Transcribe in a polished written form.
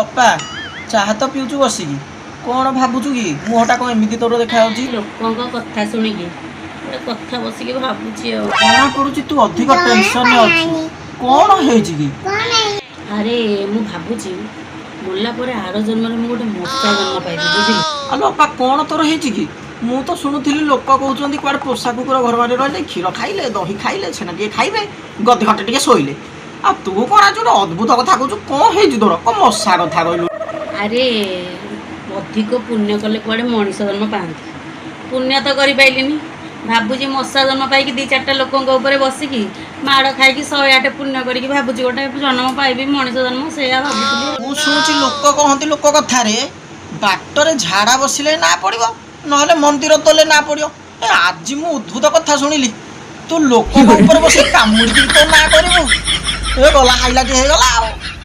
ଅପା, ଚାହା ତ ପିଉଛୁ ବସିକି, କ'ଣ ଭାବୁଛୁ କି? ମୁହଁଟା କ'ଣ ଏମିତି ତୋର ଦେଖାଯାଉଛି? ଲୋକଙ୍କ କଥା ଶୁଣିକି ଗୋଟେ କଥା ବସିକି ଭାବୁଛି ଆଉ। ଜଣା ପଡୁଛି ତୁ ଅଧିକ ଟେନସନରେ ଅଛୁ। କ'ଣ ହେଇଛି କି? ଆରେ, ମୁଁ ଭାବୁଛି ମଲା ପରେ ଆର ଜନ୍ମରେ ମୁଁ ଗୋଟେ ମଶା ଜନ୍ମ ପାଇବି, ବୁଝିଲୁ? ଆଲୋ ଅପା, କ'ଣ ତୋର ହେଇଛି କି? ମୁଁ ତ ଶୁଣୁଥିଲି ଲୋକ କହୁଛନ୍ତି କୁଆଡ଼େ ପୋଷା କୁକୁର ଘର ବାରେ ରହିଲେ କ୍ଷୀର ଖାଇଲେ, ଦହି ଖାଇଲେ, ଛେନା ଟିକେ ଖାଇବେ, ଗଦି ଘଣ୍ଟେ ଟିକେ ଶୋଇଲେ। ଆଉ ତୁ କ'ଣ ଆଜି ଗୋଟେ ଅଦ୍ଭୁତ କଥା କହୁଛୁ? କ'ଣ ହେଇଛି ତୋର? କ'ଣ ମଶା କଥା କହିଲୁ? ଆରେ, ଅଧିକ ପୁଣ୍ୟ କଲେ କୁଆଡ଼େ ମଣିଷ ଜନ୍ମ ପାଆନ୍ତି। ପୁଣ୍ୟ ତ କରିପାଇଲିନି, ଭାବୁଛି ମଶା ଜନ୍ମ ପାଇକି ଦି ଚାରିଟା ଲୋକଙ୍କ ଉପରେ ବସିକି ମାଡ଼ ଖାଇକି 108 ପୁଣ୍ୟ କରିକି ଭାବୁଛି ଗୋଟେ ଜନ୍ମ ପାଇବି, ମଣିଷ ଜନ୍ମ, ସେଇଆ ଭାବୁଥିଲି। ମୁଁ ଶୁଣୁଛି ଲୋକ କହନ୍ତି, ଲୋକ କଥାରେ ବାଟରେ ଝାଡ଼ା ବସିଲେ ନା ପଡ଼ିବ, ନହେଲେ ମନ୍ଦିର ତଲେ ନା ପଡ଼ିବ। ଏ ଆଜି ମୁଁ ଅଦ୍ଭୁତ କଥା ଶୁଣିଲି, ତୁ ଲୋକଙ୍କ ଉପରେ ବସି କାମୁଡ଼ିକି ତୋ ନାଁ କରିବୁ। ଏ ଗଲା, ହାଇଲାଇଟ୍ ହେଇଗଲା ଆଉ।